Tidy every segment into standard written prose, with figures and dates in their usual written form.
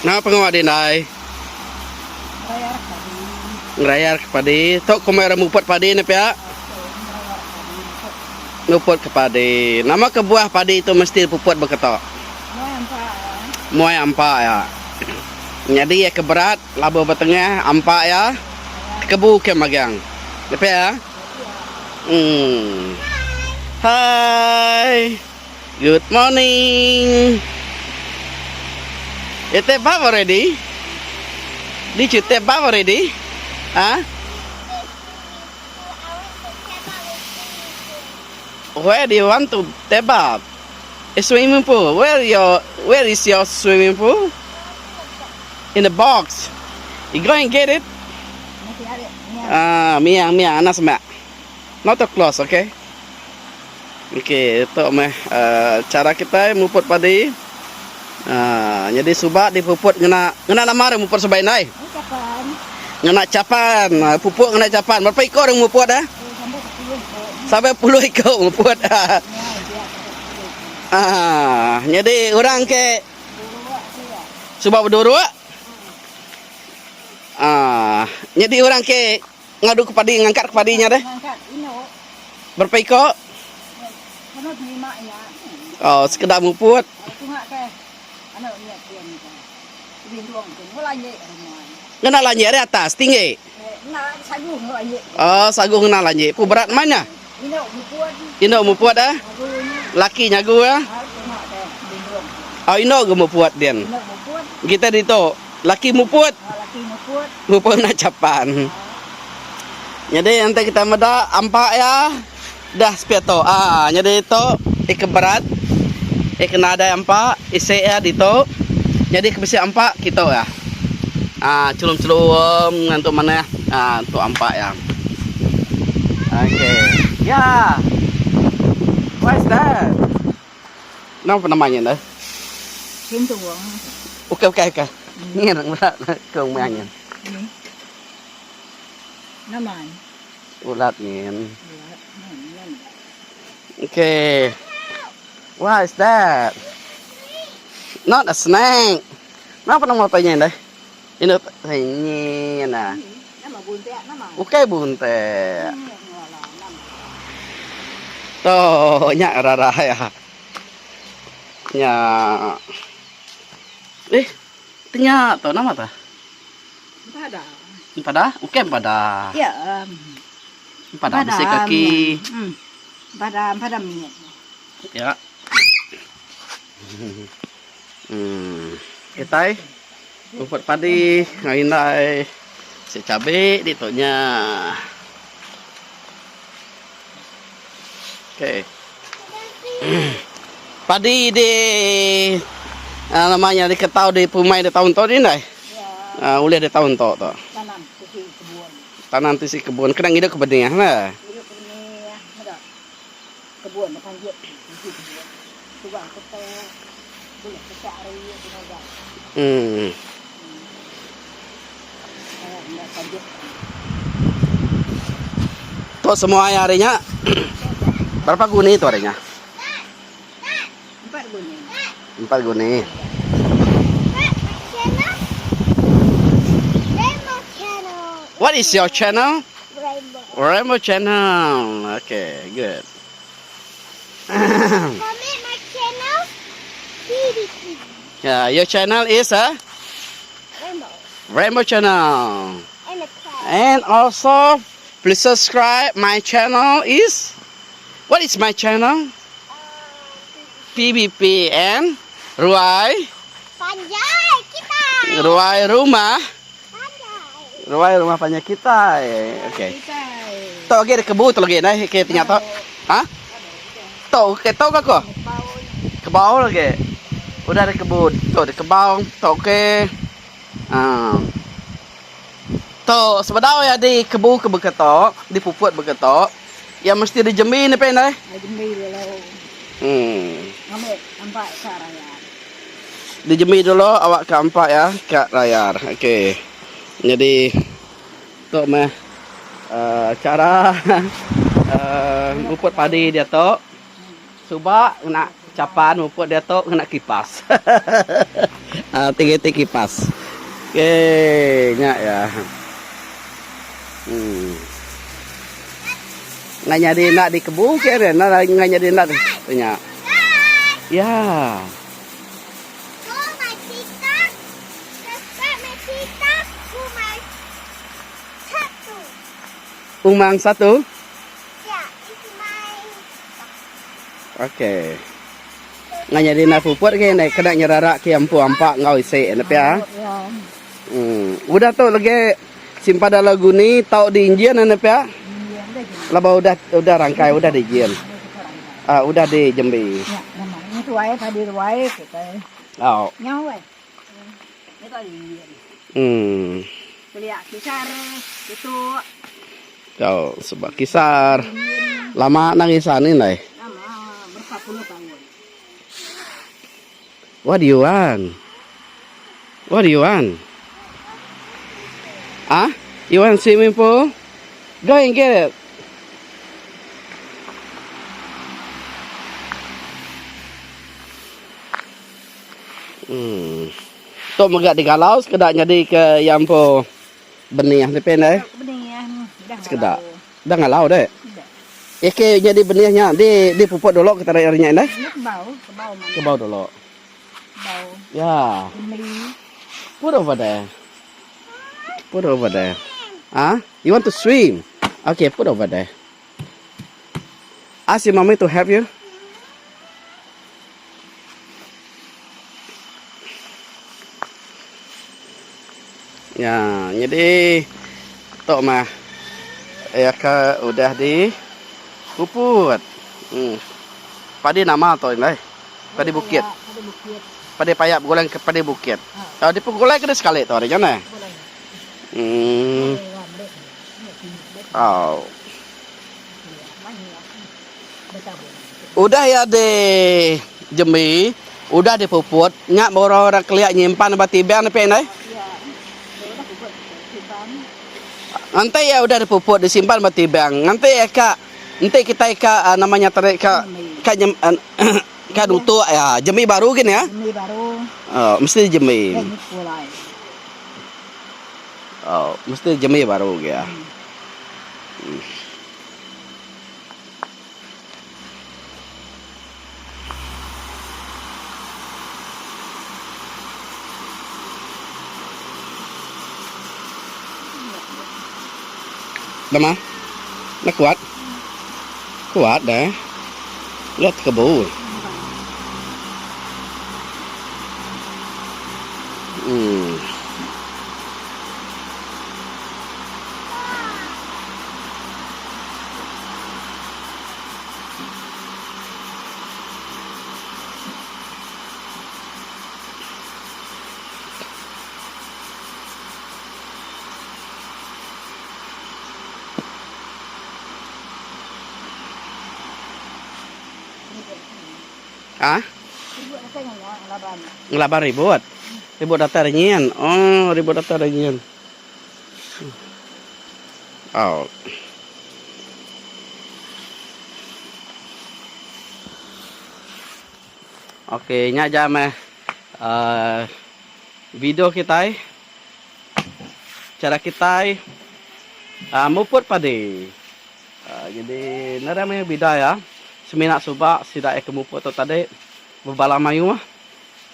Nama pengawa dih indai? Ngerayar ke padi. Tu kumbai orang muput padi ne pia? Muput ke padi. Nama kebuah padi tu mesti dipuput beketo? Muai ampa iya. Nyadi iya ke berat labuh ba tengah ampa iya tekebu ke magang. Ne pia? Emm. Hai. Good morning. You take bath already? Did you take bath already? Huh? Where do you want to take bath? A swimming pool. Where your where is your swimming pool? In the box. You go and get it. Ah, miang miang anak semak. Not too close, okay? Okey, tu meh uh, cara kitai muput padi. Uh, jadi suba dipuput ngena ngena nama orang muput suba indai? Capan. Ngena capan. Uh, pupuk ngena capan. Berapa iko orang muput eh? Sampai puluh iko muput. Ah, jadi orang ke suba beduruk. Ah, jadi orang ke Ngadu ke padi ngangkat ke padi nya deh. Berapa iko? Oh, sekeda muput. Ngena lanjik ari atas tinggi. Oh, sagu ngena lanjik. Pu berat man nya. Indu muput eh. Laki nyagu eh. Oh, indu ke muput din. Kita ditu Laki muput. Muput ngena chapan. Nyadi enti kita meda ampa iya dah sepi tu. Aa nyadi tu ika berat ika nadai ampa isi iya ditu. Nyadi ke bisi ampa kitu iya. Aa chelum-chelum ngan tu manah aa tu ampa iya. Okey. Ya. What is that? Nama penama nya enda? Sintung. Okey okey okey. Ngin ulat ke umai ngin. Ni. Nama ni? Ulat ngin. Ulat. Nama. Okey. What is that? Not a snake. Nama nama tanya enda? Ini ini nah. Nama buntek nama. Ukai buntek. Tu nya rara ya. Nya. Eh, tenya tu nama tu? Empada. Empada? Ukai empada. Ya. Empada bisi kaki. Hmm. Empada, empada mit. Ya. Hmm. Kitai umput padi enggau indai si cabi ditu nya. Okey. Padi di uh, nama nya diketau di pumai di taun tu ni indai. Ya. Uh, ulih di taun tu tu. Tanam tisi kebun. Tanam tisi kebun kena ngidup ke benih lah. Ngidup ke benih meda. Kebun ne panjit bisi kebun. Suba ke bulih ke ari mega. Hmm. Enda panjit. Tu semua ai ari nya. Berapa guni tu ari nya? Empat guni. Empat guni. What is your channel? Rainbow. Rainbow channel. Okay, good. Comment my channel. PBP. Yeah, your channel is a uh, Rainbow. Rainbow channel. And a cat. And also, please subscribe. My channel is what is my channel? PBP and Ruai Panjai kita. Ruai Rumah Panjai. Ruai Rumah Panjai kita. Okey. Kitai. Tok agi ada kebu tu lagi nai ke tinya tok. Ha? Tok ke tok ke ko? Kebau lagi. Udah ada kebu tok ada kebau tok ke. Ha. Tok sebedau ya di kebu ke beketok, di puput beketok, ya mesti di jembi ni pe nai. Jembi dulu. Hmm. Ngambil ampak ka raya. Dijembi dulu awak ka empa iya ka rayar. Okey. Nyadi tu meh uhh chara uhh muput padi diatu. Suba ngena chapan muput diatu ngena kipas. Ah tiga iti kipas. Okey nya iya. Hmm. Ngai nyadi enda dikebu ke enda ngai nyadi enda nya. Ya. Go my TikTok, subscribe my TikTok, go my satu. Umang satu? Yeah, it's my. Okay. Ngai nyadi enda puput ke ndai kena nyerara ke empu ampa enggau isi ne pia. Hmm. Udah tu lagi simpan dalam guni tau di injin ne pia. Laba udah udah rangkai udah di injin. Ah udah di jembi. Ya, nama ni tuai padi tuai kita. Au. Nyau ai. Ni tau di injin. Hmm. Kelia kisar itu. Tau sebab kisar. Lama nang isar ni ndai. Lama berapa puluh tahun. What do you want? What do you want? Ah? You want swimming pool? Go and get it. Hmm. Tu mega digalau sekeda nyadi ke iya empu benih ni pin deh. Sekeda. Dah ngalau deh. Eke nyadi benih nya di di puput dulu ke tarik ari nya indai. Kebau dulu. Ya. Put over there. Put over there. Ah, you want to swim? Okay, put over there. Ask your mommy to help you. Ya, jadi tu mah iya ke udah di puput. Hmm. Padi nama tu indai? Padi bukit. Padi paya begulai ke padi bukit. Ha. Di pegulai ke sekali tu hari nya Hmm. Oh. Udah iya di jembi, udah dipuput, nya baru orang kelia nyimpan ba tibang nepi indai. Enti iya udah dipuput disimpan ba tibang, nganti iya ka enti kitai ka nama nya tadi ka ka ka nutuk iya jembi baru gin iya. Mesti jembi. Mesti jembi baru gi iya. Nama? Enda kuat? Kuat deh. Enda tekebu. Hmm. Ah? Ngelaban ribut. Ribut datai ari nyin. Oh, ribut datai ari nyin. Au. Okey, nya aja meh uh, video kitai. Cara kitai uh, muput padi. Uh, jadi nadai meh bida ya. Semina suba sida ke muput tu tadi bebala mayuh.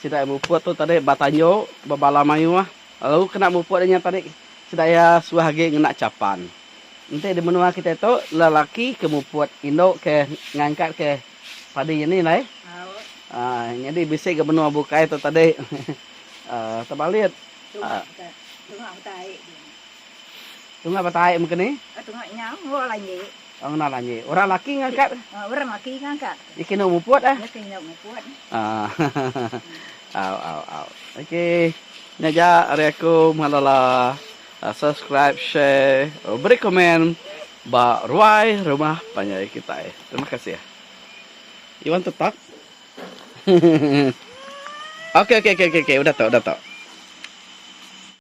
Sida muput tu tadi batanju bebala mayuh. Lalu kena mupuk inya tadi sida iya suah agi ngena chapan. Enti di menua kitai tu lelaki ke muput indu ke ngangkat ke padi nya ni alai. Aaa nyadi bisi ga menua bukai tu tadi aaa tebalit. Tunga bata ai meka ni? Tunga nyau ngena lanji. Oh ngena lanji. Orang laki ngangkat? Orang laki ngangkat. Iya kena muput eh? Iya kena muput. Aaa au au au. Okey. Nya aja ari aku malala subscribe, share, beri komen ba ruai rumah panjai kitai. Terima kasih. You want to talk? Okey okey okey okey udah tu udah tu.